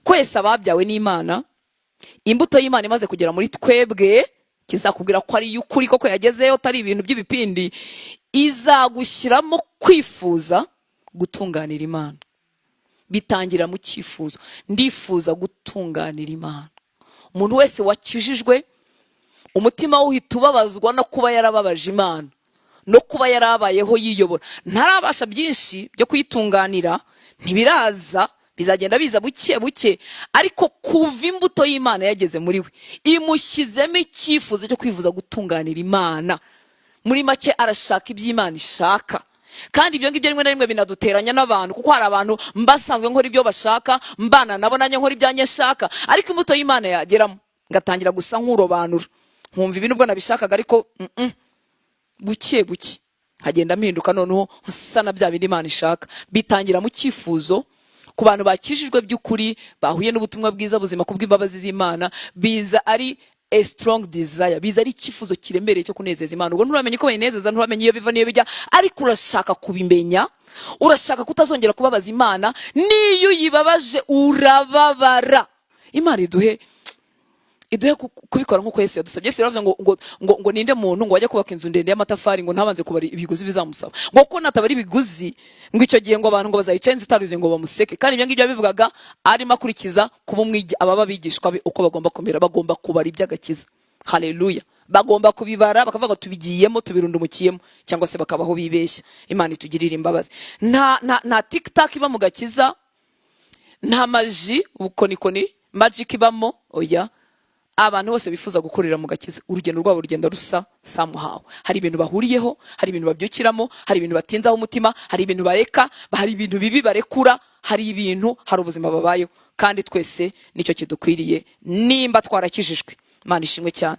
Twese ababyawe n'Imana, imbuto y'Imana imaze kugera muri twebwe, kizakubwira ko ari iy'ukuri koko yagezeyo, atari ibintu by'ibipindi, izagushyiramo kwifuza gutunganira Imana. Bitangira mu cyifuzo: ndifuza gutunganira Imana. Umuntu wese wakijijwe, umutima we uhita ubabazwa no kuba yarababaje Imana, no kuba yarabayeho yiyobora. Ntarabasha byinshi byo kuyitunganira, ntibiraza, bizagenda biza buke buke, ariko kuva imbuto y'Imana yageze muri we, imushyizemo icyifuzo cyo kwifuza gutunganira Imana. Muri make, arashaka ibyo Imana ishaka. Kandi ibyo ngibyo rimwe na rimwe binaduteranya n'abantu, kuko hari abantu mbasanzwe nkora ibyo bashaka, mbana nabo nanjye nkora ibyanjye nshaka, ariko imbuto y'Imana yageramo ngatangira gusa nk'urobanura, nkumva ibi nubwo nabishakaga ariko buke buke nkagenda mpinduka, noneho nsa na bya bindi Imana ishaka. Bitangira mu cyifuzo. Ku bantu bakijijwe by'ukuri, bahuye n'ubutumwa bwiza buzima kubw'imbabazi z'Imana, biza ari a strong desire, biza ari icyifuzo kiremereye cyo kunezeza Imana. Ubwo nturamenya uko bayinezeza, nturamenya iyo biva n'iyo bijya, ariko urashaka kubimenya, urashaka kutazongera kubabaza Imana. N'iyo uyibabaje urababara. Imana iduhe kubikora nk'uko Yesu yadusabye. Yesu yaravuze ngo ninde muntu ngo wajya kubaka inzu ndende y'amatafari ngo ntabanze kubara ibiguzi bizamusaba? Ngo ko natabara ibiguzi, ngo icyo gihe ngo abantu ngo bazayica inzu itaruzuye, ngo bamuseke. Kandi ibyo ngibyo yabivugaga arimo akurikiza kuba umwigi ababa abigishwa be uko bagomba kumera. Bagomba kubara iby'agakiza. Haleluya! Bagomba kubibara, bakavuga ngo tubigiyemo, tubirundumukiyemo, cyangwa se bakabaho bibeshya. Imana itugirire imbabazi. Nta tiktak iba mu gakiza, nta magie, ubukonikoni, magic ibamo, oya. Abantu bose bifuza gukorera mu gakiza, urugendo rwabo rugenda rusa somehow. Hari ibintu bahuriyeho, hari ibintu babyukiramo, hari ibintu batinzaho umutima, hari ibintu bareka, hari ibintu bibi barekura, hari ibintu, hari ubuzima babayeho. Kandi twese nicyo kidukwiriye nimba twarakijijwe. Imana ishimwe cyane.